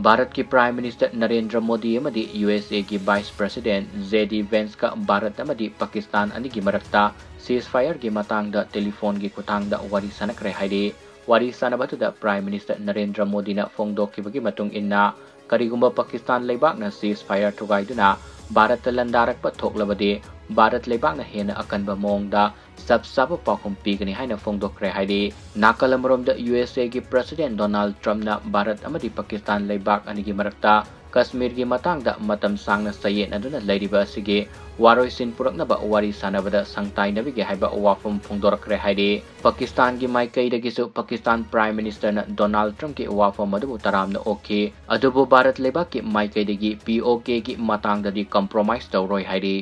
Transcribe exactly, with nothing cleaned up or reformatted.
ꯚꯥꯔꯠꯀꯤ Prime Minister Narendra Modi ꯑꯃꯗꯤ U S ꯑꯦꯒꯤ Vice President ꯖꯦ ꯗꯤ ꯚꯦꯟꯁꯀ ꯚꯥꯔꯠ ꯑꯃꯗꯤ ꯄꯥꯀꯤꯁꯇꯥꯟ ꯑꯅꯤꯒꯤ ꯃꯔꯛꯇ ceasefire ꯒꯤ ꯃꯇꯥꯡꯗ telephone ꯒꯤ ꯈꯨꯠꯊꯥꯡꯗ ꯋꯥꯔꯤ ꯁꯥꯟꯅꯈ꯭ꯔꯦ ꯍꯥꯏꯔꯤ꯫ ꯋꯥꯔꯤ ꯁꯥꯟꯅꯕ ꯑꯗꯨꯗ Prime Minister ꯅꯔꯦꯟꯗ꯭ꯔ ꯃꯣꯗꯤꯅ ꯐꯣꯡꯗꯣꯛꯈꯤꯕꯒꯤ ꯃꯇꯨꯡ ꯏꯟꯅ, ꯀꯔꯤꯒꯨꯝꯕ ꯄꯥꯀꯤꯁꯇꯥꯟ ꯂꯩꯕꯥꯛꯅ ceasefire ꯊꯨꯒꯥꯏꯗꯨꯅ ꯚꯥꯔꯠꯇ ꯂꯥꯟꯗꯥꯔꯛꯄ ꯊꯣꯛꯂꯕꯗꯤ, ꯚꯥꯔꯠ ꯂꯩꯕꯥꯛꯅ ꯍꯦꯟꯅ ꯑꯀꯟꯕ ꯃꯑꯣꯡꯗ ꯆꯞ ꯆꯥꯕ ꯄꯥꯎꯈꯨꯝ ꯄꯤꯒꯅꯤ ꯍꯥꯏꯅ ꯐꯣꯡꯗꯣꯛꯈ꯭ꯔꯦ ꯍꯥꯏꯔꯤ꯫ ꯅꯥꯀꯜ ꯑꯃꯔꯣꯝꯗ, ꯌꯨ ꯑꯦꯁ ꯑꯦꯒꯤ President ꯗꯣꯅꯥꯜꯗ ꯇ꯭ꯔꯝꯞꯅ ꯚꯥꯔꯠ ꯑꯃꯗꯤ ꯄꯥꯀꯤꯁꯇꯥꯟ ꯂꯩꯕꯥꯛ ꯑꯅꯤꯒꯤ ꯃꯔꯛꯇ ꯀꯁꯃꯤꯔꯒꯤ ꯃꯇꯥꯡꯗ ꯃꯇꯝ ꯁꯥꯡꯅ ꯆꯌꯦꯠꯅꯗꯨꯅ ꯂꯩꯔꯤꯕ ꯑꯁꯤꯒꯤ ꯋꯥꯔꯣꯏꯁꯤꯟ ꯄꯨꯔꯛꯅꯕ ꯋꯥꯔꯤ ꯁꯥꯟꯅꯕꯗ ꯁꯪꯇꯥꯏꯅꯕꯤꯒꯦ ꯍꯥꯏꯕ ꯋꯥꯐꯝ ꯐꯣꯡꯗꯣꯔꯛꯈ꯭ꯔꯦ ꯍꯥꯏꯔꯤ꯫ ꯄꯥꯀꯤꯁꯇꯥꯟꯒꯤ ꯃꯥꯏꯀꯩꯗꯒꯤꯁꯨ ꯄꯥꯀꯤꯁꯇꯥꯟ Prime Minister ꯅ ꯗꯣꯅꯥꯜꯗ ꯇ꯭ꯔꯝꯞꯀꯤ ꯋꯥꯐꯝ ꯑꯗꯨꯕꯨ ꯇꯔꯥꯝꯅ ꯑꯣꯛꯈꯤ, ꯑꯗꯨꯕꯨ ꯚꯥꯔꯠ ꯂꯩꯕꯥꯛꯀꯤ ꯃꯥꯏꯀꯩꯗꯒꯤ ꯄꯤ ꯑꯣ ꯀꯦ ꯒꯤ ꯃꯇꯥꯡꯗꯗꯤ compromise ꯇꯧꯔꯣꯏ ꯍꯥꯏꯔꯤ꯫